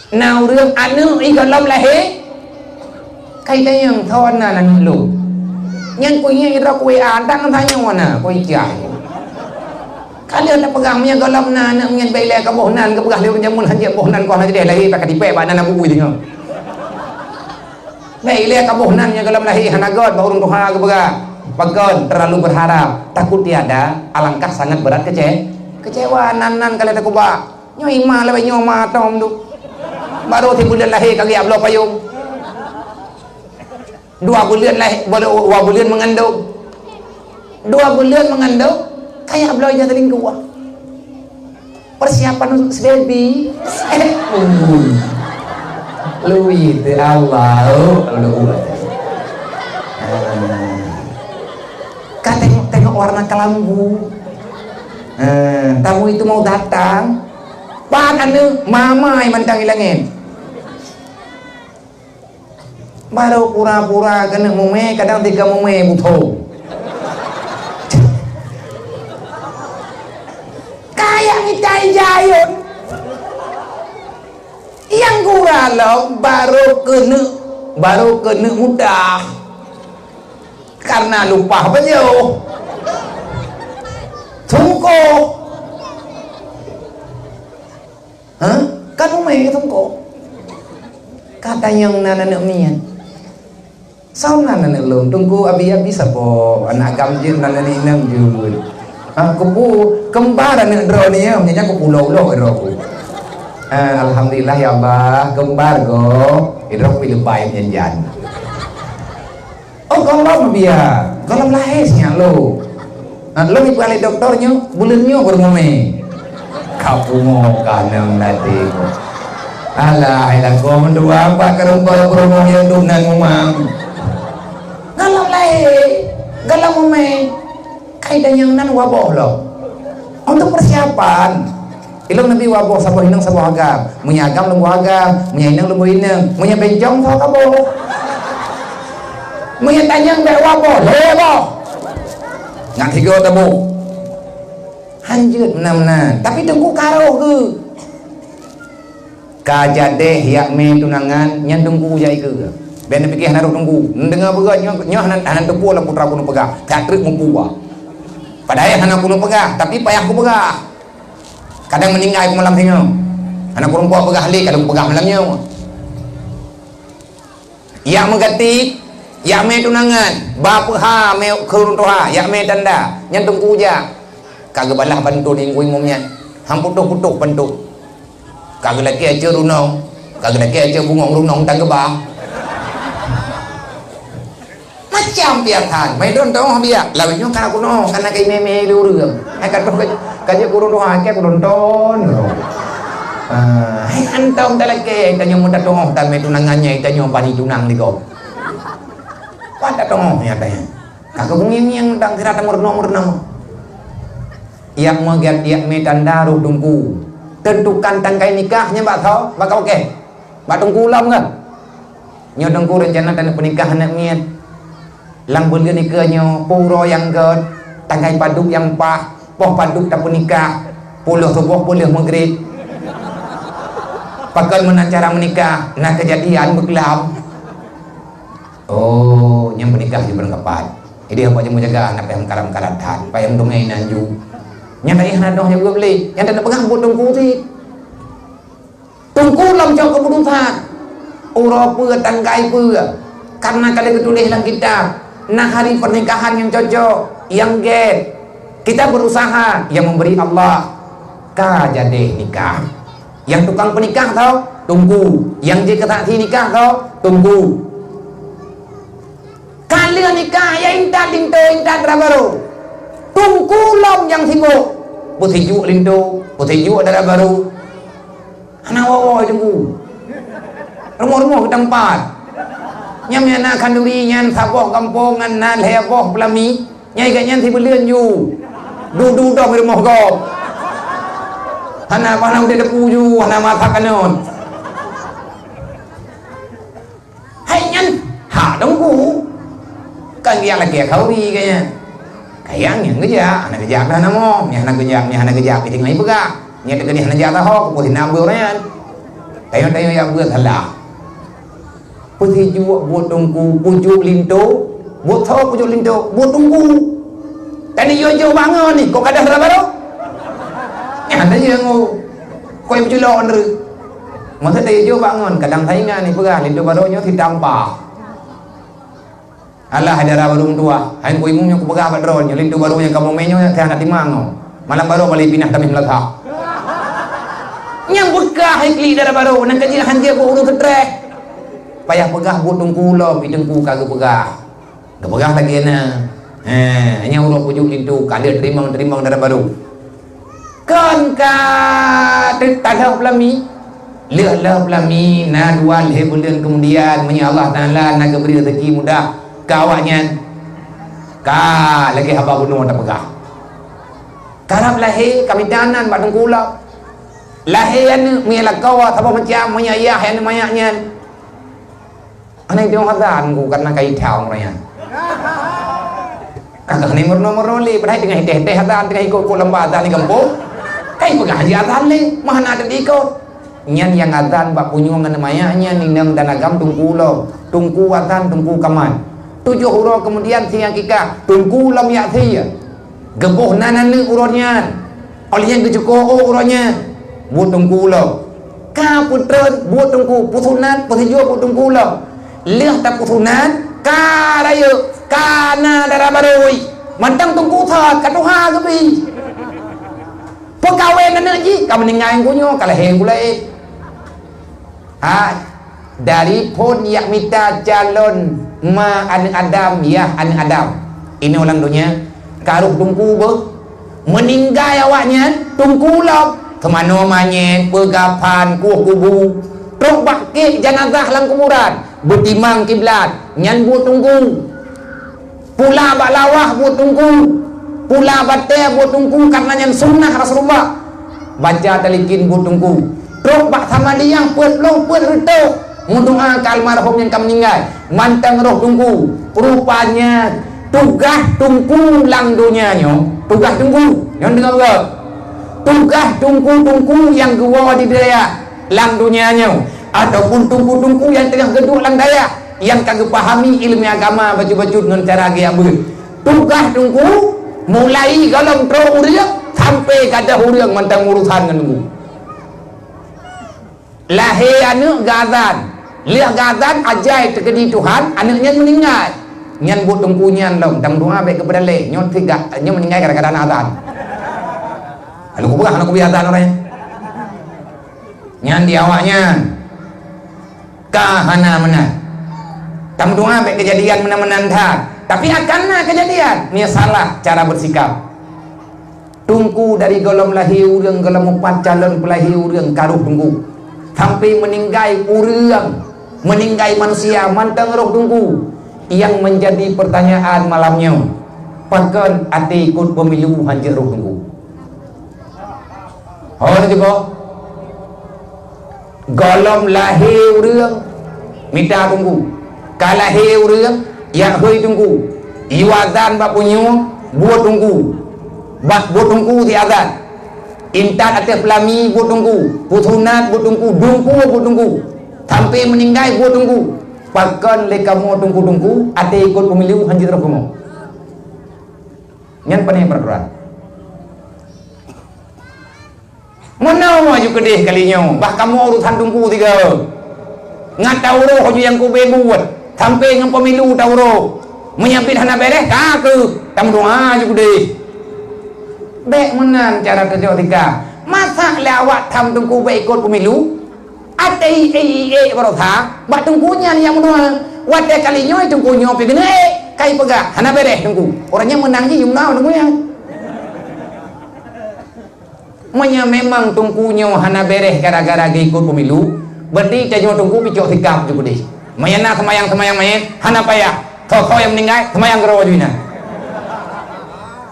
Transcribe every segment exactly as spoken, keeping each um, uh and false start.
Na ureuëng aneuëk i gohlom lahé, kai tanyong, "Soe nan aneuëk lôn?" Nyan kuieng idroe kuwee, "Antang tanyoe na kuicah." Ka lheueh tapeugah, meunyoe gohlom na aneuëk nyan, bèk ilée ka boh nan, geupeugah lé ureuëng jameun, "Hanjeuet boh nan, kon hana jideh lahé, pakat tipèk bak nan abu ui deungoe." Bèk ilée ka boh nan, nyoe gohlom lahé hana göt, bak ureuëng tuha geupeugah. Pakon? Terlalu berharap, takut tiada, alangkah sangat berat kece-, kecewa. Nan-nan ka lheueh takubah. Nyoe ima lawét nyoe ma tom duek. Baru sibuleuen lahé ka geujak bloe payong. Dua buleuen lahé, baru dua buleuen meungandong. Dua buleuen meungandong, ka jak bloe ijazah selingkuh. Persiapan untuk si baby. Eh, ui. Lui teu Allah, oh, lu. Ah. Ka tengok-tengok warna kelambu. Ah, tamu itu mau datang. Pat aneuëk, mama nyang mantong i langét. Barô pura-pura keuneuk mumè, kadang teuka mumè butho. Kaya mita ija ayôn. Nyang gura lom barô keuneuk, barô keuneuk mudah. Karena lupah beujôh. Sungkoh. Ha? Ka mumè teungku. Ka tanyong nan aneuëk miet. Soe nan aneuëk lôn? Teungku, abi-abi saboh. Aneuk agam jeuet, nan aneuëk inong jeuet. Ha, kupu kembar aneuëk droeneuh, nyan kupu ulo-ulo droe ku. Ha, alhamdulillah ya Allah, kembar gob. Idroe ku leubèh nyan jan. Oh, gohlom biya, gohlom lahé sinyak lôn. Ha, lôn ipeualèh dokto nyoe, buleuen nyoe baru mumè. Ka pungo ka nang nanti. Alah, hai lakoe meutuah, bak keureumpok peurumoh nyang dum nan mumang. Gohlom lahé, gohlom mumè. Kai tanyong nan waboh lom. Untuk persiapan, ilôn neubi waboh saboh inong saboh agam. Meunyoe agam lôn boh agam, meunyoe inong lôn boh inong, meunyoe bencong saboh kaboh. Meunyoe tanyong bèk waboh, lhèe boh. Ngat tiga taboh. Hanjeuet meunan-meunan. Tapi teungku karoh geuh. Ka jadeh jak mè tunangan, nyan teungku jak ikeue. Bèk neupiké hana rôh teungku. Neudeungoe beugöt nyoe, nyoe hana, hana teupeue lom peue teuma keuneuk peugah. Ka treuk meupeue. Padahai hana keuneuk peugah, tapi payah kupeugah. Kadang meuninggai ku malam singoh. Hana keuneuk peugah lé, ka lheueh kupeugah malam nyoe. Jak meugati, jak mè tunangan, ba peuha mè keu ureueng tuha, jak mè tanda, nyan teungku jak. Ka geubalah pantôn imeum nyan, han putôh-putôh pantôn. Ka geulakèe aca runong, ka geulakèe aca bungong runong tan geuba. Macam piang that, meudontong biak, lawan nyoe ka kunoe, kana ka imè-mè lé ureueng. Hai ka toh ka, ka jeuet kureueng tuha, ka kudonton. Ah, hai hantom talakèe, tanyoe meutateu'oh tamè tunangan nyan, tanyoe bani tunang di gob. Pat tateu'oh nyan tanyoe. Ka keubungieng-ngieng dan sira tameurunoe-meurunoe. Jak meugiat jak mè tanda rôh teungku. Teuntukan tanggai nikah nyan bak soe? Bak kah? Bak teungku lom kan? Nyoe teungku reuncana taneuk peunikah aneuk miet. Lam buleuen nikeue nyoe, peue uroe nyang göt, tanggai padub nyang paih, poh padub tapeunikah, pukul suboh, pukul meugrib. Pakon meunan cara meunikah, na keujadian beuklam. Oh, nyang peunikah jih beurangkapat. Jadi, haba jeuet meujaga, na payah meukarat-meukarat that, payah meuteumèe inan ju. Nyan tadi hana doh nyang geubleh, nyang taneuk peugah buet teungku cit. Teungku lom cok keuputusan. Uroe peue, tanggai peue. Karena ka lheueh geutuléh lam kitab, na hari pernikahan nyang cocok, nyang gèt. Kita berusaha, yang memberi Allah. Ka jadeh nikah. Nyang tukang peunikah tho, teungku. Nyang jeuet keu saksi nikah tho, teungku. Ka lheueh nikah, ya intat linto, intat dara barô. Teungku lom nyang sibok. Peusijuek linto, peusijuek dara barô. Hana woe-woe teungku. Rumoh-rumoh geutampat. Nyang na khanduri nyan saboh gampông ngon na lhèe boh peulami. Nyang ikat nyan sibuleuen ju. Dudu dong rumoh gob. Hana, hana udép teupeu ju, hana masak kanun. Hai nyan, hak teungku. Kan nyang lagèe khanduri kan nyan. Kayang nyang geujak, hana geujak dah namoe. Nyang hana geujak, nyang hana geujak, kita ngai peugah. Nyang teukeudi hana jak taho, keupeue hina beu ureueng nyan. Tanyoe-tanyoe nyang buet salah. Peusijuek buet teungku, pucuk linto, buet soe pucuk linto, buet teungku. Tadi jok-jok bak ngon ni, kok ka dara barô? Nyan tadi nyang ngon. Kok pucuk lon re. Masa tadi jok bak ngon, kadang saingan ni peugah linto barô nyoe si tampah. Alah, hai dara barô meutuah, hai Teungku Imum nyang kupeugah bak droe nyoe, linto barô nyang kamoe mè nyoe nyang keu aneuk timang nyoe. Malam barô balik pinah tameh meulasah. Nyang beukah hai klik dara barô, nyan ka jeuet han jeuet bak ureueng seutreh. Payah peugah buet teungku lom, i teungku ka geupeugah. Geupeugah lagèe na. He, nyan uroe pucuk linto, ka lheueh teurimong-teurimong dara barô. Kon ka teuh-, tadôh peulami? Lheueh lhôh peulami, na dua lhèe buleuen keumudian, meunyoe Allah Taala na geubri reuzeki mudah keu awaknyan, ka lagèe haba bunoe tapeugah. Karab lahé, ka mita nan bak teungku lom. Lahé aneuk, meunyoe lakoe saboh macam, meunyoe yah aneuk manyak nyan. Hana idong azan ku karena ka ithao ureueng nyan. Ka keuh ni meurunoe-meurunoe lé, padahai teungoh itéh-téh azan, teungoh ikot-ikot lamba azan di gampông. Ka ipeugah jih azan lé, meuhana teuikot. Nyan nyang azan bak punyueng aneuk manyak nyan inong dan agam teungku lom. Teungku azan, teungku kaman. Tujoh uroe keumudian si akikah, teungku lom jak sie. Geuboh nan aneuk uroe nyan. Óh lheueh nyan geucukôh ôk uroe nyan. Buet teungku lom. Ka peutrön buet teungku, peusunat, peusijuek buet teungku lom. Lheueh tapeusunat, ka rayeuk, ka na dara barô. Mantong teungku that, ka tuha geubi. Peukawen aneuk jih, ka meuninggai teungku nyoe, ka lahé teungku laén. Ha, dari phon jak mita calon ma aneuk Adam, yah aneuk Adam. Inoe lam donya, ka roh teungku beuh. Meuninggai awaknyan, teungku lom. Teumanoe manyét, peugaphan, kueh kubu. Trok bak kék janazah lam kuburan, beutimang kiblat, nyan buet teungku. Pula bak lawah buet teungku, pula batée buet teungku, karena nyan sunnah Rasulullah. Baca talikin buet teungku. Trok bak samadiyang peuet plôh peuet reutôh, meudoa keu almarhum nyang ka meuninggai, mantong roh teungku. Rupanya tugaih teungku lam donya nyoe, tugaih teungku, nyoe deungoe beutôi. Tugaih teungku-teungku nyang geuwoe di dayah lam donya nyoe, ataupun teungku-teungku nyang teungoh geuduek lam dayah, nyang ka geupahami ileumèe agama bacut-bacut ngon cara geujak beuet. Tugaih teungku, mulai gohlom trok ureueng sampoe gadôh ureueng mantong urosan ngon teungku. Lahé aneuk geuazan, lheueh geuazan ajai teukeudi Tuhan, aneuk nyan meuninggai. Nyan buet teungku nyan lom, dan doa bèk keupeudalé, nyoe tiga, nyoe meuninggai gara-gara na azan. Lalu kupeugah, lalu kubi azan orang. Nyan di awaknyan ka hana meunan. Tameudoa bèk keujadian meunan-meunan that. Tapi akan na keujadian, meunyoe salah cara beusikap. Teungku dari gohlom lahé ureueng, gohlom mupat calon peulahé ureueng ka roh teungku. Sampoe meuninggai ureueng, meuninggai manusia mantong roh teungku. Nyang menjadi pertanyaan malam nyoe, pakon até ikot pemilu hanjeuet roh teungku? Ho na jiboh? Gohlom lahé ureueng mita teungku. Ka lahé ureueng, jak hôi teungku. Iwazan bak punyueng, buet teungku. Bak buet teungku siazan. Intat ateueh peulami buet teungku. Peusunat buet teungku. Dungku buet teungku. Sampoe meuninggai buet teungku. Pakon lé kamoe teungku-teungku até ikot pemilu hanjeuet roh kamoe? Nyan pane peraturan. Meunoe aju keudeh kali nyoe, bah kamoe urusan teungku sigoe. Ngat tauroh aju nyang kube buet, sampoe ngon pemilu tauroh. Meunyoe biet hana bèrèh, ka keuh tameudoa aju keudeh. Bèk meunan cara teucok tika. Masa lé awak tham teungku bèk ikot pemilu? Até i-, i-, i-, baroesa, bak teungku nyan nyang meudoa. Watèe kali nyoe teungku nyoe pi keuneuk ék, kai peugah, hana bèrèh teungku. Orang nyan meunang jih, jumlah teungku nyan. Meunyoe memang teungku nyoe hana bèrèh gara-gara geuikot pemilu, berarti tanyoe teungku picok sikap ju keudeh. Meunyoe na seumayang-seumayang manyét, hana payah. Soe-soe nyang meuninggai, seumayang keudroe ju inan.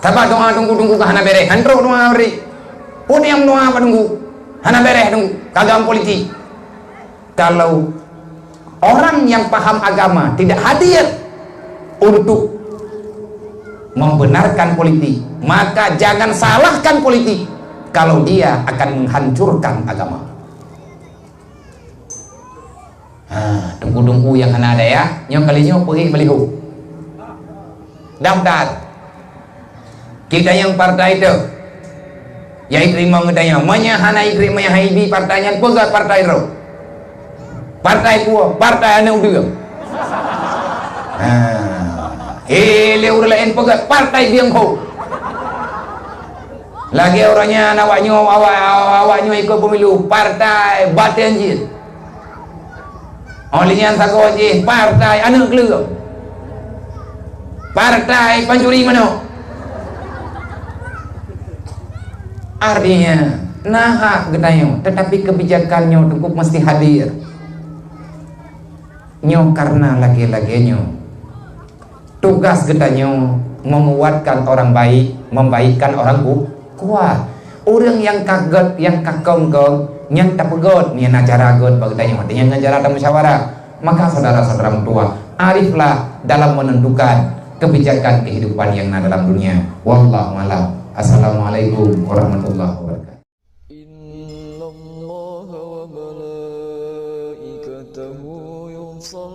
Sabab doa teungku-teungku ka hana bèrèh, han trok doa bri. Peue nyang meudoa bak teungku? Hana bèrèh teungku, ka gam politik. Kalau orang yang paham agama tidak hadir untuk membenarkan politik, maka jangan salahkan politik kalau dia akan menghancurkan agama. Teungku-teungku nyang hana daya, nyoe kali nyoe peugét baliho. Daftar. Geutanyoe partai teuh. Nyang jiteurimong geutanyoe. Meunyoe hana jiteurimong, hana jibi partai nyan, peugét partai droe. Partai puwoe, partai aneuk udeueng. Ha. Eh, lé ureueng laén peugét partai bieng ho. Lagèe uroe nyan awak nyoe, awak, awak nyoe ikot pemilu, partai batèe jih. Óh lheueh nyan sagoe jih partai aneuk kleueng. Partai pancuri manok. Artinya, na hak geutanyoe, tetapi kebijakan nyoe teungku mesti hadir. Nyoe karena lagèe-lagèe nyoe. Tugas geutanyoe menguatkan orang baik, membaikkan orang ku-, kuat. Ureueng nyang ka gèt, nyang ka kong-kong, nyan tapeugèt, nyan na cara gèt bak geutanyoe. Artinya ngon cara tamusyawarah. Maka saudara-saudara meutuwah, ariflah dalam menentukan kebijakan kehidupan yang na dalam dunia. Wallahu a'lam. Assalamualaikum warahmatullahi wabarakatuh. إن الله وملائكته يصلون